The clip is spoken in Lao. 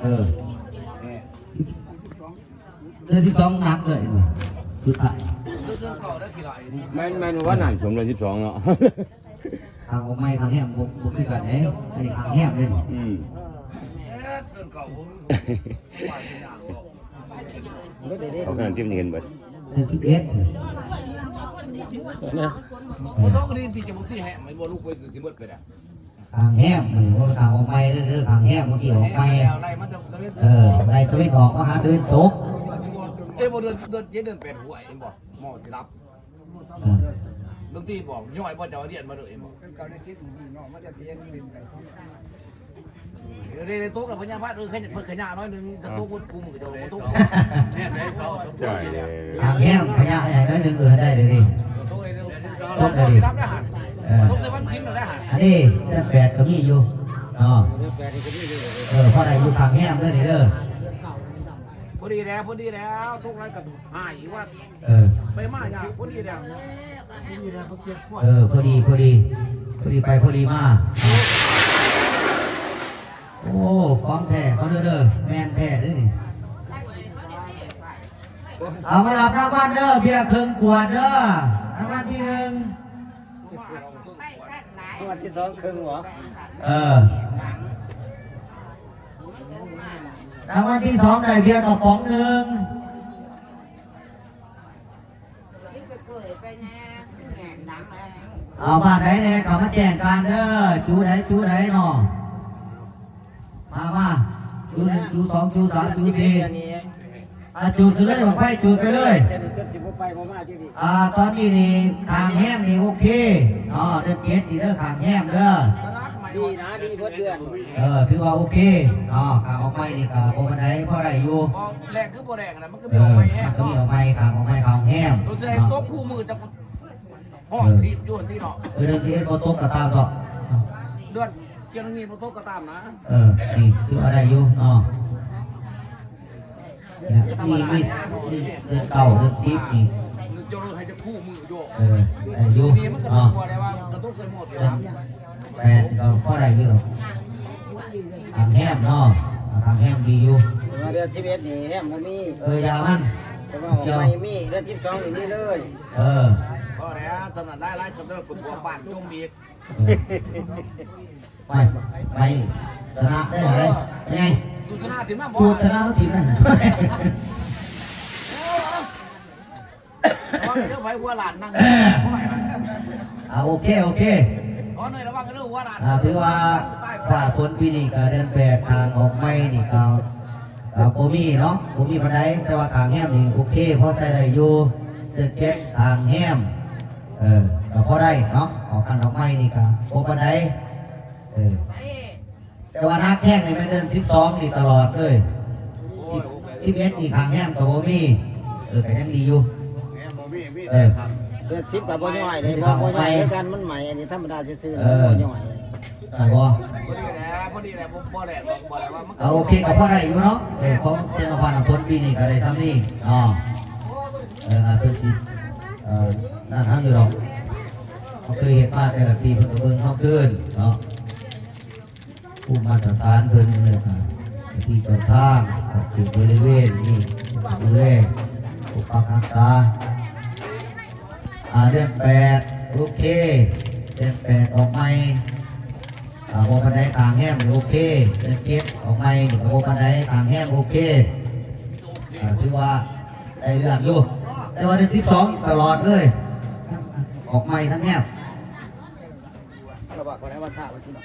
ເອີ ເດືອນສິບສອງໜັກເລີຍ ສຸດທ້າຍ ແມ່ນ ແມ່ນ ວ່ານັ້ນ ສົມເດືອນສິບສອງເນາະ. ທາງອອກໃໝ່ ທາງແຮມ ບໍ່ ບໍ່ຄືກັນເດ້ ອັນນີ້ທາງແຮມເດ້. ອືມ ເດືອນເກົ້າ ເຂົາກຳລັງເກັບເງິນເບິດ ເດືອນສິບເອັດ ບໍ່ຕ້ອງ ນີ້ທີ່ຈະບໍ່ທີ່ແຮມ ແມ່ນບໍ່? ລູກໄປຊິເບິດໄປແລ້ວ ທາງແຮມ ນີ້ບໍ່ ທາງອອກໃໝ່ເດີ ທາງແຮມ ເມື່ອກີ້ອອກໃໝ່ ເອີ ໄລ່ຕາເວັນອອກມາຫາຕາເວັນຕົກ. ເອີ ບໍ່ ເດືອນ ເດືອນເຈັດ ເດືອນແປດ ຫ້ວຍ ເຫັນບໍ່? ໝໍຊິລັບ ເອີ ດນຕີບອກ ຍ້ອຍບໍ່ ເຈົ້າຮຽນມາໂດຍບໍ່? ເຂົາໄດ້ສິດເນາະ ມາຈາກເຊນເປັນໄປ ເອີ ໄດ້ ໄດ້ຕົກແລ້ວ ພະຍາບາດ ເອີ ເພິ່ນຂະຫຍາໜ້ອຍໜຶ່ງ ຈະຕົກໝົດຄູ່ມື້ ເຈົ້າບໍ່ຕົກ ແມ່ນໄດ໋ ເຂົາ ໃຊ່ ທາງແຮມຂະຫຍາໜ້ອຍໜຶ່ງ ເອີ ໄດ້ເລີຍນີ້ ຕົກໄດ້ນີ້ ເອີ ຕົກໃສ່ວັນສິບແລ້ວນະ ອັນນີ້ເດືອນແປດກໍມີຢູ່ເນາະ ເດືອນແປດນີ້ກໍມີຢູ່ ເອີ ພໍໄດ້ຢູ່ທາງແຮມເດີນີ້ເດີ ພໍດີແລ້ວ ພໍດີແລ້ວ ຕົກໄດ້ກໍຫາຍວ່າ ເອີ ໄປມາຍາກ ພໍດີແລ້ວ ເອີ ພໍດີ ພໍດີ ພໍດີໄປພໍດີມາ. ໂອ້ ຂອງແທ້ເຂົາເດີ ເດີ ແມ່ນແທ້ເດີນີ້. ເອົາມາຮັບລາງວັນເດີ ເບຍເຄິ່ງຂວດເດີ ລາງວັນທີໜຶ່ງ ລາງວັນທີສອງເຄິ່ງຫວາ? ເອີ ລາງວັນທີສອງໄດ້ເບຍກະປ໋ອງໜຶ່ງ. ເອົາ ບ້ານໃດແດ່ ເຂົ້າມາແຈ້ງການເດີ ຈູໃດ ຈູໃດເນາະ ມາ ມາ ຈູໜຶ່ງ ຈູສອງ ຈູສາມ ຈູສີ່ ອ່າ ຈູດຂຶ້ນເລີຍ ບັ້ງໄຟຈູດໄປເລີຍ ອ່າ ຕອນນີ້ນີ້ຂ້າງແຮມນີ້ໂອເຄເນາະ ເດືອນເຈັດນີ້ເດີ ຂ້າງແຮມເດີ ດີນະ ດີເບິດເດືອນ ເອີ ຖືວ່າໂອເຄເນາະ ຂ້າງອອກໃໝ່ນີ້ກໍບໍ່ປານໃດ ພໍໄດ້ຢູ່ ບໍ່ແລງຄືບໍ່ແລງນະ ມັນກໍມີອອກໃໝ່ແຮງເນາະ ມັນກໍມີອອກໃໝ່ ຂ້າງອອກໃໝ່ ຂ້າງແຮມ ໂຕຈະໃຫ້ຕົກຄູ່ມື້ຈັກ ເອີ ຮ້ອງຖີບຢູ່ຫັ້ນຕິເນາະ ເອີ ເລື່ອງທີ່ເຮັດບໍ່ຕົກກໍຕາມເນາະ ເດືອນ ເດືອນນີ້ບໍ່ຕົກກໍຕາມນະ ເອີ ນີ້ຖືວ່າໄດ້ຢູ່ເນາະ ນີ້ ນີ້ ນີ້ເດືອນເກົ້າເດືອນສິບນີ້ ເຈົ້າໃຫ້ຈັກຄູ່ມື້ຢູ່ ເອີ ໄດ້ຢູ່ເນາະ ນີ້ມັນກໍບໍ່ໄດ້ວ່າກະຕົກໃສ່ໝົດຢູ່ນະ ແປດກໍພໍໄດ້ຢູ່ດອກ ທາງແຮມເນາະ ທາງແຮມດີຢູ່ ເດືອນສິບເອັດນີ້ແຮມບໍ່ມີ ເອີ ຢ່າມັນ ແຕ່ວ່າອອກໃໝ່ມີ ເດືອນສິບສອງນີ້ມີເລີຍ ເອີ ພໍແລ້ວ ສຳລັບຫຼາຍໆ ກໍເດີນກວດທົ່ວບ້ານຈົມອີກ ເອີ ໄປ ໄປ ຊະນະໄດ້ເລີຍ ເປັນໄງ? ຈູດຊະນະທີມນະ ຈູດຊະນະທີມນະ ລະວັງເດີ ໄປຫົວຫຼານນັ່ງ ເອີ ອ່າ ໂອເຄ ໂອເຄ ຂໍໜ້ອຍລະວັງເດີ ຫົວຫຼານ ອ່າ ຖືວ່າຟ້າຝົນປີນີ້ກໍເດືອນແປດ ທາງອອກໃໝ່ນີ້ກໍ ກໍບໍ່ມີເນາະ ບໍ່ມີປານໃດ ແຕ່ວ່າຂ້າງແຮມນີ້ໂອເຄ ພໍໃຊ້ໄດ້ຢູ່ ເດືອນເຈັດ ຂ້າງແຮມ ເອີ ກໍພໍໄດ້ເນາະ ອອກຄັນອອກໃໝ່ນີ້ກໍບໍ່ປານໃດ ເອີ ແຕ່ວ່າໜັກແຮງນີ້ແມ່ນເດືອນສິບສອງນີ້ຕະຫຼອດເລີຍ ສິບເອັດນີ້ຂ້າງແຮມກໍບໍ່ມີ ເອີ ກໍຍັງດີຢູ່ ເອີ ເດືອນສິບກໍບໍ່ຍ້ອຍເດ້ ບໍ່ ບໍ່ຍ້ອຍຄືກັນ ມັນໃໝ່ ອັນນີ້ທຳມະດາຊື່ໆ ເອີ ບໍ່ຍ້ອຍ ອ່າ ບໍ່ ພໍດີແຫຼະ ພໍດີແຫຼະ ບໍ່ ບໍ່ແຫຼະ ບໍ່ແຫຼະວ່າມັນ ອ່າ ໂອເຄ ກໍພໍໄດ້ຢູ່ເນາະ ເອີ ຂອງແຕ່ລະບ້ານນຳຄົນປີນີ້ກໍໄດ້ສ່ຳນີ້ເນາະ ເອີ ອາດຈະຊິ ເອີ ນັ້ນເຮົາຢູ່ດອກ ເຮົາເຄີຍເຮັດມາແຕ່ລະປີ ເພິ່ນກໍເບິ່ງເຮົາຄືນເນາະ ພູມມາດຕະຖານເພິ່ນ ແລ້ວກໍເຈົ້າທີ່ເຈົ້າທາງ ຂອບເຂດບໍລິເວນນີ້ ດູແລປົກປັກຮັກສາ ອ່າ ເດືອນແປດ ໂອເຄ ເດືອນແປດອອກໃໝ່ ອ່າ ບໍ່ປານໃດ ຂ້າງແຮມນີ້ໂອເຄ ເດືອນເຈັດອອກໃໝ່ນີ້ກໍບໍ່ປານໃດ ຂ້າງແຮມໂອເຄ ອ່າ ຖືວ່າໄດ້ເລື່ອງຢູ່ ແຕ່ວ່າເດືອນສິບສອງນີ້ຕະຫຼອດເລີຍ ອອກໃໝ່ທັງແຮມ ລະບາດບໍ່ໄດ້ວັນທະວັນທີເນາະ.